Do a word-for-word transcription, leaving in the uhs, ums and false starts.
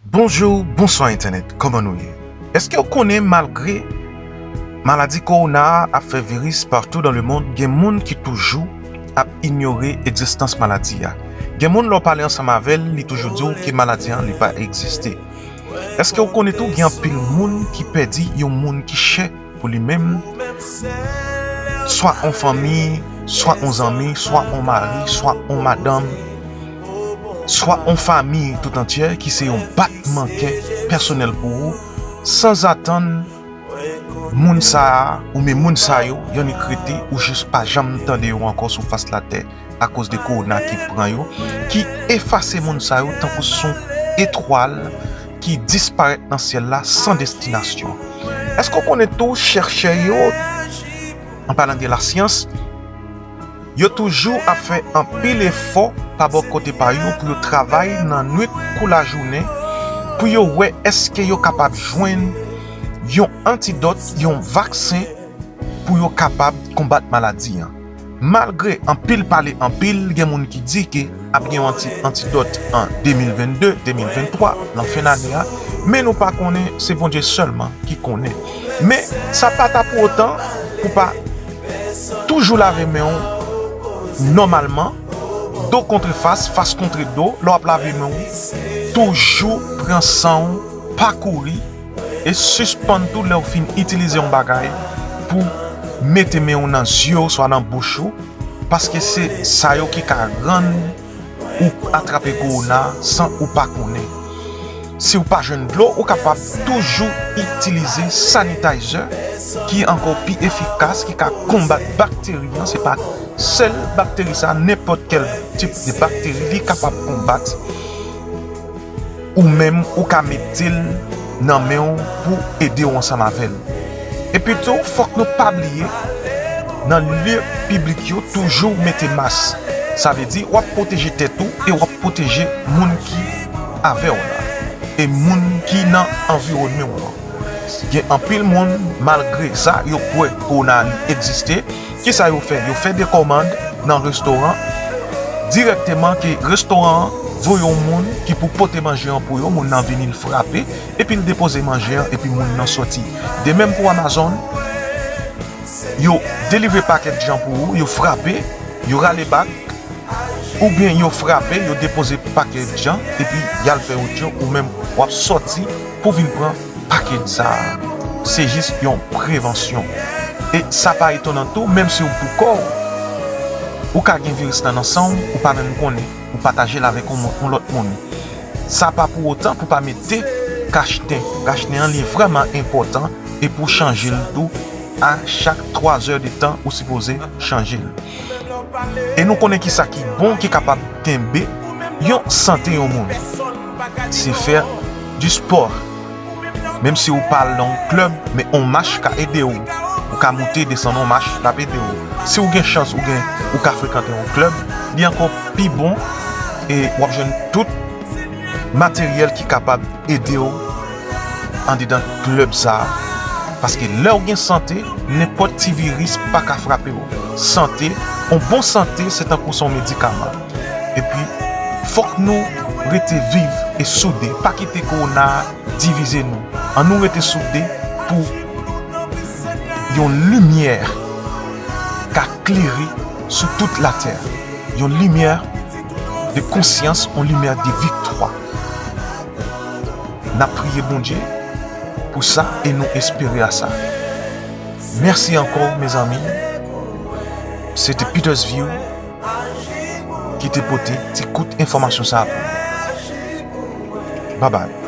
Bonjou, bonswa entènèt, kòman nou ye? Èske w konnen malgre maladi kowona a ap fè viris partou dans le monde, gen moun ki toujou ap inyore egzistans maladi a? Gen moun lè w pale ansanm avè l, li toujou di w ke maladi an li pa egziste. Èske w konnen tou gen anpil moun ki pèdi yon moun ki chè pou li menm, swa on fanmi, swa on zanmi, swa on mari, swa on madanm, swa on fanmi tout antyè ki se yon batman kè pèsonèl pou ou, sanzatann moun sa a oubyen moun sa yo, y annik rete, ou jis pa janm tande yo ankò sou fas latè akoz de kowona ki pran yo, ki efase moun sa yo tankou s on etwal ki disparèt nan syèl la san destinasyon. Èske w konnen tou chèchè yo, an palan de lasyans, yo toujou ap fè anpil efò pa bò kote pa yo pou yo travay nan nwit kou lajounen pou yo wè èske yo kapab jwenn yon antidòt, yon vaksen pou yo kapab konbat maladi an. Malgre anpil pale anpil, gen moun ki di ke ap gen yon anti, antidòt an de mil vennde, de mil venntwa, nan fen ane a, men nou pa konnen, se Bondye sèlman ki konnen. Men, sa pa ta pou otan pou pa toujou lave men w nòmalman, do kontre fas, fas kontre do, lè w ap lave men w, toujou pran san w, pa kouri, e sispann tou lè w fin itilize yon bagay pou mete men w nan zye w swa nan bouch ou, paske se sa yo ki ka rann ou atrape kowona san ou pa konnen. Si w pa jwenn dlo, ou kapab toujou itilize sanitizer ki ankò pi efikas, ki ka konbat bakteri an. Se pa sèl bakteri sa, nenpòt kèl tip de bakteri li kapab konbat. Ou menm, ou ka mete l nan men w pou ede w ansanm avè l. Epi tou, fòk nou pa bliye, nan lye piblik yo, toujou mete mas. Sa vle di, w ap pwoteje tèt ou e w ap pwoteje moun ki avè w la, e moun ki nan anviwònman w lan. Gen anpil moun, malgre sa, yo kwè kowona li egziste. Kisa yo fè? Yo fè de kòmand nan restoran dirèkteman, ke restoran an voye yon moun ki pou pote manje an pou yo, moun nan vini, l frape, epi l depoze manje an, epi moun nan sòti. De menm pou Amazon, yo delivre pakèt jan pou ou, yo frape, yo rale bak, oubyen yo frape, yo depoze pakèt jan, epi y al fè wout yo, ou menm w ap sòti pou vin pran pakèt sa a. Se jis yon prevansyon. E sa pa etonan tou, menm si w pou kò w, ou ka gen viris lan nan san w, ou pa menm konnen, ou pataje l avèk yon moun, yon lòt moun. Sa pa pou otan pou pa mete kachnen. Kachnen an, li vrèman enpòtan, e pou chanje l tou, a chak twa zè de tan, ou sipoze chanje l. E nou konnen kisa ki bon, ki kapab kenbe yon sante yon moun. Se fè di spò. Menm si ou pa al nan yon klèb, men yon mach ka ede w. Ou ka moute, desann yon mach, l ap ede w. Si w gen chans, ou gen, ou ka frekante yon klèb, li ankò pi bon, e w ap jwenn tout materyèl ki kapab ede w andedan klèb sa a. Paske lè w gen sante, nenpòt ti viris pa ka frape w. Sante, yon bon sante, se tankou s on medikaman. Epi, fòk nou rete viv e soude. Pa kite kowona a divize nou. Ann nou rete soude pou yon limyè ka klere sou tout latè. Yon limyè de konsyans, yon limyè de viktwa. N ap priye Bondye pou sa e nou espere a sa. Mèsi ankò, mezanmi. Se te Peter's View ki te pote ti kout enfòmasyon sa a pou nou. Babay.